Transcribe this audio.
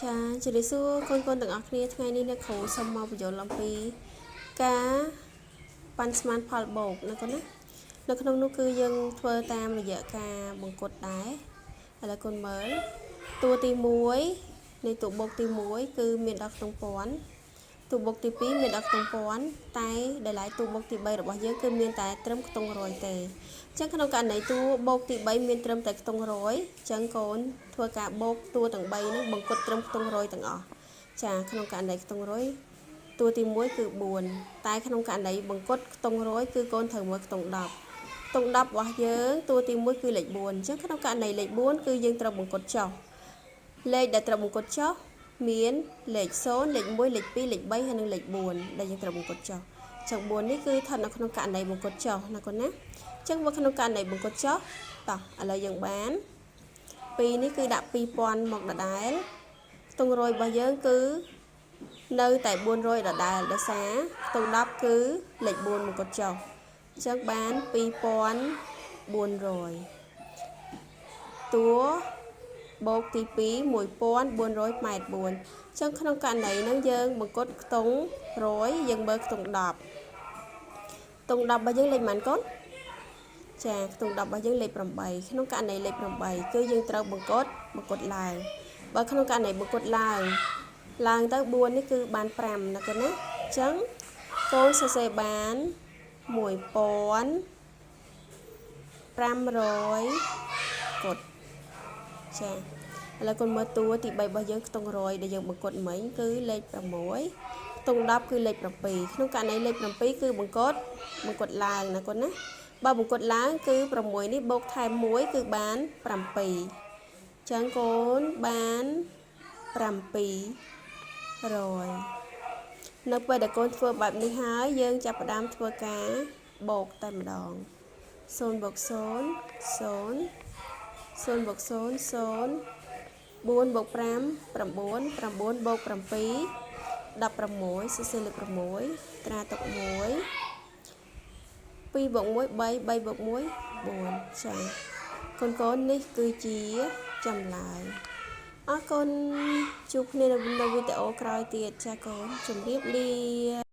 ចាជម្រាបសួរកូនកូនទាំងអស់គ្នាថ្ងៃនេះអ្នកគ្រូសូមមកពន្យល់អំពីការប៉ាន់ស្មានផលបូកណាកូនណានៅក្នុងនោះគឺយើងធ្វើតាមរយៈការបង្កត់ដែរឥឡូវកូនមើលតួទី1នៃតួបូកទី1គឺមានដល់ខ្ទង់ពាន់តួបូកទី2មានដល់ខ្ទង់ពាន់តែដែលឡែកតួបូកទី3របស់យើងគឺមានតែត្រឹមខ្ទង់100ទេអញ្ចឹងក្នុងករណីតួបូកទី3មានត្រឹមតែខ្ទង់100អញ្ចឹងកូនធ្វើការបូកតួទាំង3ហ្នឹងបង្កត់ត្រឹមខ្ទង់100ទាំងអស់ចាក្នុងករណីខ្ទង់100តួទី1គឺ4តែក្នុងករណីបង្កត់ខ្ទង់100គឺកូនត្រូវមើលខ្ទង់10ខ្ទង់10របស់យើងតួទី1គឺលេខ4អញ្ចឹងក្នុងករណីលេខ4គឺយើងត្រូវបង្កត់ចុះលេខដែលត្រូវបង្កត់ចុះមានលេខ0លេខ1លេខ2លេខ3ហើយនិងលេខ4ដែលយើងត្រូវបង្កត់ចុះចឹង4នេះគឺស្ថិតនៅក្នុងករណីបង្កត់ចុះណាកូនណាចឹងមកក្នុងករណីបង្កត់ចុះតោះឥឡូវយើងបាន2នេះគឺដាក់2000មកដដែលខ្ទង់100របស់យើងគឺនៅតែ400ដដែលដោយសារខ្ទង់10គឺលេខ4មកកត់ចុះអញ្ចឹងបាន2400តួបូកទី2 1484អញ្ចឹងក្នុងករណីហ្នឹងយើងបង្កត់ខ្ទង់100យើងមើលខ្ទង់10ខ្ទង់10របស់យើងលេខប៉ុន្មានកូនចាខ្ទង់10របស់យើងលេខ8ក្នុងករណីលេខ8គឺយើងត្រូវបង្កត់បង្កត់ឡើងបើក្នុងករណីបង្កត់ឡើងឡើងទៅ4នេះគឺបាន5ណាកូនណាអញ្ចឹងកូនសរសេរបាន1500កុដចាឥឡូវកូនមើលតួទី3របស់យើងខ្ទង់100ដែលយើងបង្កត់មិញគឺលេខ6ខ្ទង់10គឺលេខ7ក្នុងករណីលេខ7គឺបង្កត់បង្កត់ឡើងណាកូនណាបើបង្កត់ឡើងគឺ6នេះបូកថែម1គឺបាន7អញ្ចឹងកូនបាន700នៅពេលដែលកូនធ្វើបែបនេះហើយយើងចាប់ផ្ដើមធ្វើការបូកតែម្ដង0បូក0 0 0បូក0 0 4បូក5 9 9បូក7 16សរសេរលេខ6ត្រាទុក1 2បូក1 3 3បូក1 4ចាកូនកូននេះគឺជាចម្លើយអរគុណជួបគ្នានៅវីដេអូក្រោយទៀតចាកូនជម្រាបលា។